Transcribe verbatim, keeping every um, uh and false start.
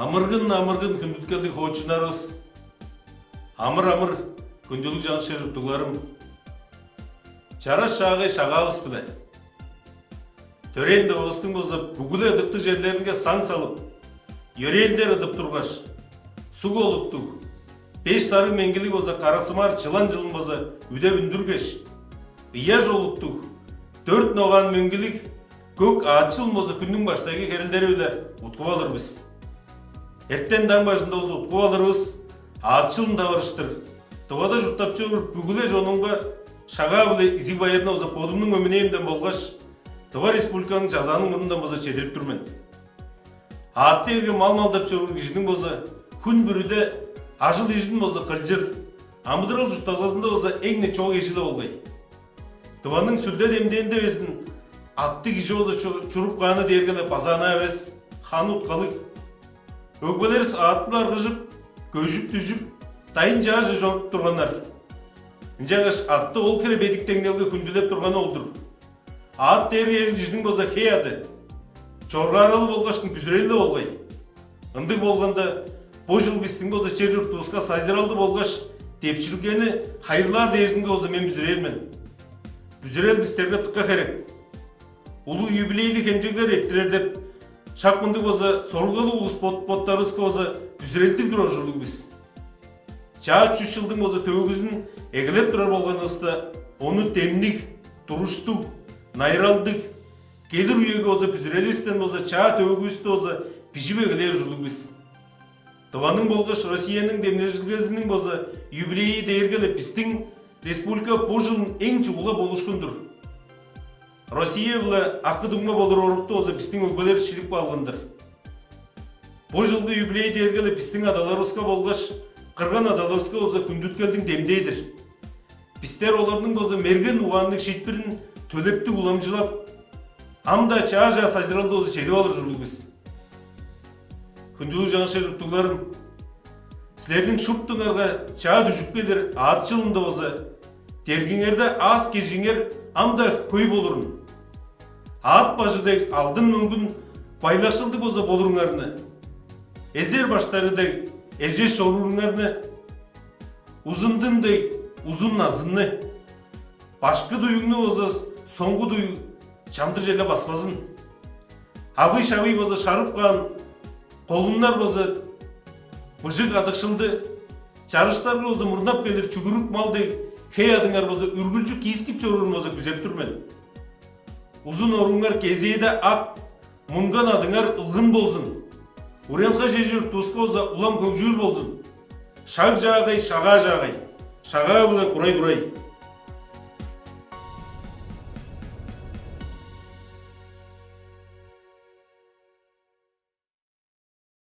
Амыргын, амыргын, хүндүткелдиг хоочуннарывыс, амыр-амыр, хүндүлүг чаңгыс чер-чурттугларым, чараш чаагай шагаавыс-биле төрээн Тывавыстың болза бүгү-ле ыдыктыг черлеринге саң салып, йөрээлдер ыдып тургаш, суг олуттуг, беш сарыг меңгилиг болза карасымаар чылан чылын болза үдеп үндүргеш, ыяш олуттуг, дөрт ногаан мөңгүлүг көк аът чылын болза хүннүң баштайгы херелдери-биле уткуп алыр бис. Эртен даң бажында болза уткуп алырывыс аът чылын таварыштыр Тывада чурттап чоруур бүгү-ле чонумга шагаа-биле изиг байырны болза бодумнуң өмүнээмден болгаш Тыва Республиканың чазааның мурнундан болза чедирип тур мен. Аът дээрге мал малдап чоруур кижиниң болза хүн бүрүде ажыл-ижин болза кылчыр, амыдырал чуртталгазында болза эң-не чок эжи-ле болгай. Тываның сүлде демдээнде безин атты кижи болза чу- чуруп кааны дээрге-ле база анаа эвес, ханы уткалыг. Өгбелеривис аът-биле аргыжып, көжүп-дүжүп, дайын чааже чоруп турганнар. Ынчангаш атты ол хире бедик деңнелге хүндүлеп турганы ол-дур. Аът дээрге эр кижиниң болза хей ады, чоргааралы болгаштың бүзүрели-ле болгай. Ындыг болганда, бо чыл бистиң болза чер-чуртувуска сайзыралды болгаш депшилгени хайырлаар дээрзинге болза мен бүзүрээр мен. Бүзүрел бистерге дыка херек. Улуг юбилейлиг хемчеглер эрттирер деп, шак мындыг болза сорулгалыг улус бот-боттарывыска болза бүзүрелдиг турар ужурлуг бис. Чаа чүс чылдың болза төөгүзүн эгелеп турар болганывыста, ону демниг, туруштуг, найыралдыг, келир үеге болза бүзүреливистен болза чаа төөгүвүстү болза бижип эгелээр ужурлуг бис. Тываның болгаш Россияның демнежилгезиниң болза юбилейи дээрге-ле бистиң республика бо чылын эң чугула болушкун-дур. Россия-биле акы-дуңма болур орукту болза бистиң өгбелер шилип калган-дыр. Бо чылгы юбилей дээрге-ле бистиң адаларывыска болгаш кырган адаларывыска болза хүндүткелдиң демдээ-дир. Бистер оларның болза мерген угаанныг шиитпирин төлептиг уламчылап, ам-даа чаа-чаа сайзыралды болза чедип алыр ужурлуг бис. Хүндүлүг чаңгыс чер-чурттугларым, силерниң шуптуңарга чаа дүжүп келир аът чылында болза, дергиңерде аас-кежииңер ам-даа хөй болурун. Аът бажы дег алдын-мөңгүн байлакшылдыг болза болуруңарны, эзер баштары дег эжеш чорууруңарны, узун дың дег узун назынны, башкы дуюңну болза соңгу дуй чамдыр черле баспазын. Авый-шавый болза шарып каан колуннар болза быжыг кадыкшылды, чарыштарга болза мурнап келир чүгүрүк мал дег хей адыңар болза үргүлчү киискип чоруурун болза күзеп тур мен. Узун орууңар кезээде ак, мунган адыңар ылгын болзун. Урянха чер-чуртувуска болза улам хөгжүүр болзун. Шаг чаагай, шагаа чаагай, шагаа-биле курай-курай.